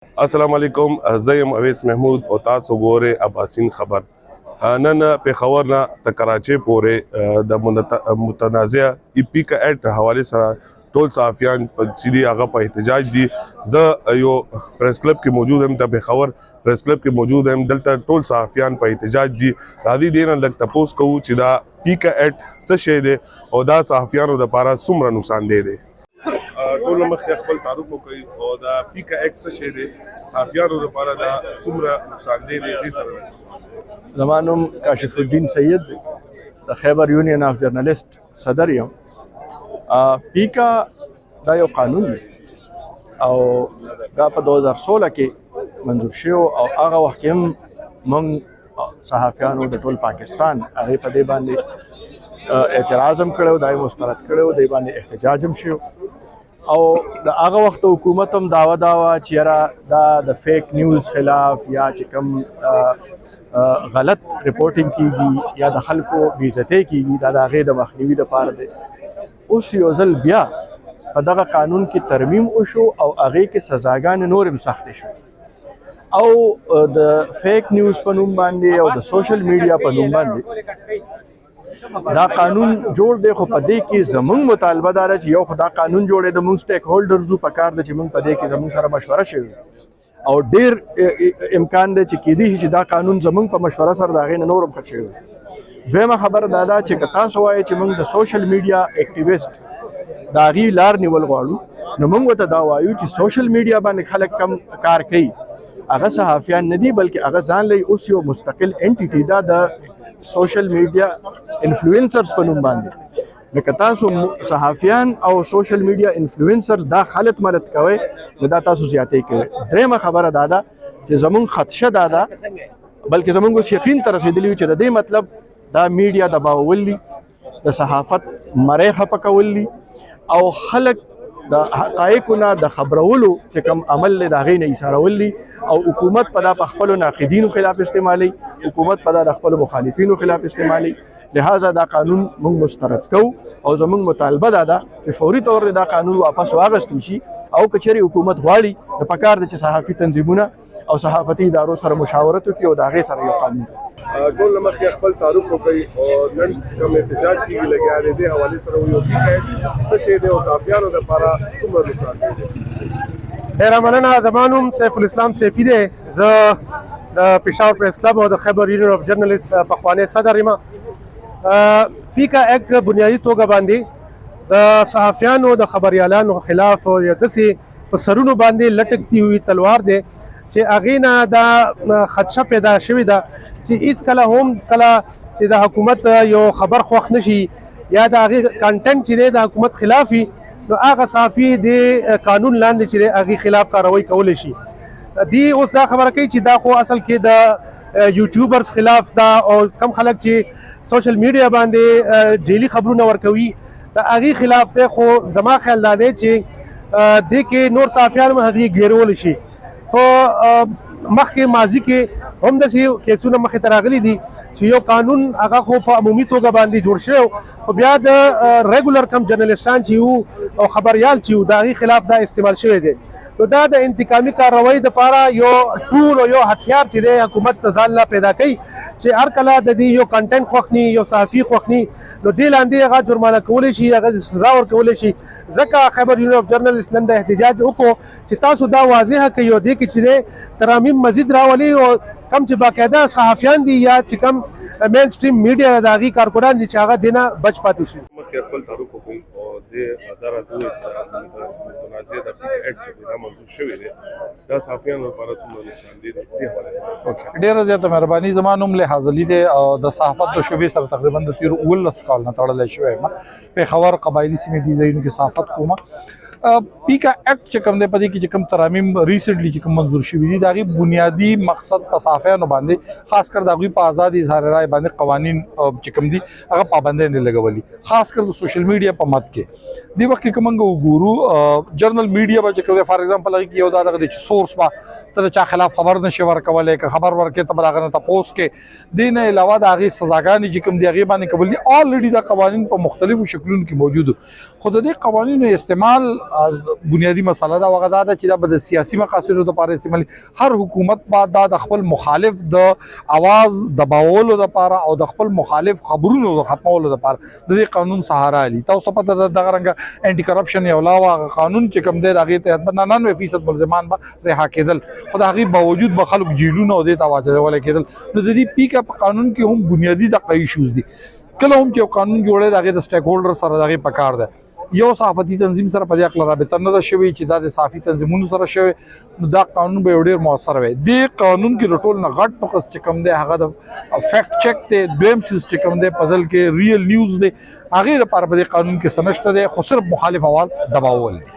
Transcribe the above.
السلام علیکم، زه یم اویس محمود او تاسو ګورئ اباسین خبر. نن پېښور نه تر کراچۍ پورې د متنازع ای پیکا ایکټ حواله سره ټول صحافیان چې دي، هغه په احتجاج دي. زه یو پریس کلب کې موجود یم، د پېښور پریس کلب کې موجود یم. دلته ټول صحافیان په احتجاج دي. راځي دې نه لږ تپوس کوو چې دا پیکا ایکټ څه شی دی او دا صحافیانو دپاره څومره نقصان دی دی. ټول مخکې خپل تعارف وکړئ او دا پیکا ایکټ څه شی دی، صحافیانو لپاره دا څومره نقصان دی دی، دې سره. زما نوم کاشف الدین سید دی، د خیبر یونین آف جرنلست صدر یم. پیکا دا یو قانون دی او دا په 2016 کې منظور شوی او هغه وخت کې هم موږ صحافیانو د ټول پاکستان هغه په دې باندې اعتراض هم کړو، دا یې مسترد کړو، دې باندې احتجاج هم شو او د هغه وخت حکومت هم داوا داوا چې یاره دا د فیک نیوز خلاف یا چې کوم غلط رپورټینګ کیږي یا د خلکو بې کیږي، دا د هغې د مخنیوي لپاره دی. اوس یو ځل بیا په دغه قانون کې ترمیم وشو او هغې کې سزاګانې نورې هم سختې شوې او د فیک نیوز په نوم باندې او د سوشل میډیا په نوم باندې دا قانون جوړ دی. خو په دې کې زمونږ مطالبه دار چې یو خو دا قانون جوړې د مونږ سټیک هولډرزو په کار دی چې مونږ په دې کې زمونږ سره مشوره شوي او ډیر امکان دی چې کېدی شي چې دا قانون زمونږ په مشوره سره د هغې نه نور هم ښه شوی. دویمه خبره دا ده چې که تاسو وایئ چې مونږ د سوشل میډیا اکټیویست د هغې لار نیول غواړو، نو مونږ ورته دا وایو چې سوشل میډیا باندې خلک کم کار کوي، هغه صحافیان نه دي، بلکې هغه ځان له اوس یو مستقل انټیټي ده د سوشل میډیا انفلوئنسرز په نوم باندې. نو که تاسو صحافیان او سوشل میډیا انفلوئنسرز دا خلط ملت کوئ، نو دا تاسو زیاتې کوئ. درېمه خبره دا ده چې زمونږ خدشه دا ده، بلکې زمونږ اوس یقین ته رسېدلی چې د دې مطلب دا میډیا دباول دي، د صحافت مری خپه کول دي او خلک د حقایقو نه د خبرولو چې کوم عمل دی، د هغې نه ایسارول دي او حکومت په دا په خپلو ناقدینو خلاف استعمالوي، حکومت په دا د خپلو مخالفینو خلاف استعمالوي. لہذا دا قانون موږ مسترد کوو او زموږ مطالبه دا ده چې فوري طور دا قانون واپس واغستل شي او که چېرې حکومت غواړي، نو پکار ده چې صحافي تنظیمونه او صحافتي ادارو سره مشاورت وکړي او د هغې سره یو قانون جوړ. ټول مخکې خپل تعارف وکړئ او نن کوم احتجاج کیږي لګیا دی، دې حوالې سره یو پیکا څه شی دی او صحافیانو لپاره څومره نقصان دی؟ ډیره مننه. زما نوم سیف الاسلام سیفي دی، زه د پېښور پریس کلب او د خیبر یونین اف جرنلست پخوانی صدر یم. پیکا ایکټ بنیادي توګه باندې د صحافیانو، د خبریالانو خلاف یا داسې په سرونو باندې لټکتی ہوئی تلوار دی چې هغې نه دا خدشه پیدا شوې ده چې هیڅ کله هم کله چې د حکومت یو خبر خوښ نشي یا د هغې کنټنټ چې دی د حکومت خلاف وي، نو هغه صحافي د قانون لاندې چې دی هغې خلاف کاروایی کولی شي. دی اوس دا خبره کوي چې دا خو اصل کې د یوټیوبرز خلاف دا او کم خلک چې سوشل میډیا باندې جعلي خبرونه ورکوي، د هغې خلاف دی. خو زما خیال دا دی چې دې کې نور صحافیان هم هغې ګیرول شي. په مخکې ماضي کې هم داسې کیسونه مخې ته راغلي دي چې یو قانون هغه خو په عمومي توګه باندې جوړ شوی، خو بیا د ریګولر کم جرنلستان چې وو او خبریال چې وو، د هغې خلاف دا استعمال شوی دی. نو دا د انتقامي کارروایي دپاره یو ټول او یو هتیار چې دی حکومت ته ځان لا پیدا کوي چې هر کله د دې یو کنټنټ خوښ ني، یو صحافي خوښ ني، نو دې لاندې هغه جرمانه کولی شي، هغه سزا ورکولی شي. ځکه خیبر یونین اف جرنلست نن د احتجاج وکړو چې تاسو دا واضح کوي او دې کې چې دی ترامیم مزید راولي او کم چې باقاعده صحافیان دي یا چې کم مین سټریم میډیا د هغې کارکنان دي چې هغه دې نه بچ پاتې شي. مخکې خپل تعارف وکړئ او دې دا راته ووایئ چې متنازع د پیکا ایکټ چې دی، دا منظور شوی دی، دا صحافیانو لپاره څومره نقصان دی، دې حوالې سره. ډیره زیاته مهرباني. زما نوم لحاظ علي دی او د صحافت د شعبې سره تقریبا د تیرو 17 کال نه تړلی شوی یم. پېښور، قبایلي سیمې، دي ځایونو کې صحافت کوم. پیکا ایکټ چې کوم دی، په دې کې چې کوم ترامیم ریسنټلی چې کوم منظور شوي دي، د هغې بنیادي مقصد په صحافیانو باندې، خاص کر د هغوی په آزاد اظهار رائے باندې قوانین چې کوم دي، هغه پابندۍ نه لګولي، خاص کر د سوشل میډیا په مد کې. دی وخت کې کوم وګورو، جنرال میډیا به چې کوم، فار ایگزامپل هغه کې یو دا دغه دی چې سورس به ته د چا خلاف خبر نشي ورکولای، که خبر ورکې ته به هغه نه تپوس کې. دې نه علاوه د هغې سزاګانې چې کوم دی، هغې باندې کول دي. آلریډي دا قوانین په مختلفو شکلونو کې موجود، خو د دې قوانینو استعمال بنیادی مسله ده، هغه دا ده چې دا به د سیاسي مقاصدو لپاره استعمال، هر حکومت به دا د خپل مخالف د اواز دباولو لپاره او د خپل مخالف خبرونو د ختمولو لپاره د دې قانون سهارا لري. تاسو ته پته ده، دغه رنګ انټي کرپشن یو لا هغه قانون چې کوم دی، هغې تحت به 99% ملزمان به رها کېدل، خو د هغې باوجود به خلک جیلونه او دې ته واچول کېدل. نو د دې پیکا په قانون کې هم بنیادي دغه ایشوز دي. کله هم چې یو قانون جوړی، د هغې د سټیک هولډر سره د هغې پکار ده. یو صحافتي تنظیم سره په دې هکله رابطه نه ده شوې. چې دا د صحافي تنظیمونو سره شوې، نو دا قانون به یو ډیر موثر وي. دې قانون کې د ټول نه غټ نقص چې کوم دی، هغه د فیکټ چیک دی. دویم څیز چې کوم دی، په دل کې ریل نیوز دی، هغې لپاره په دې قانون کې څه نشته دی، خو صرف مخالف اواز دباول دي.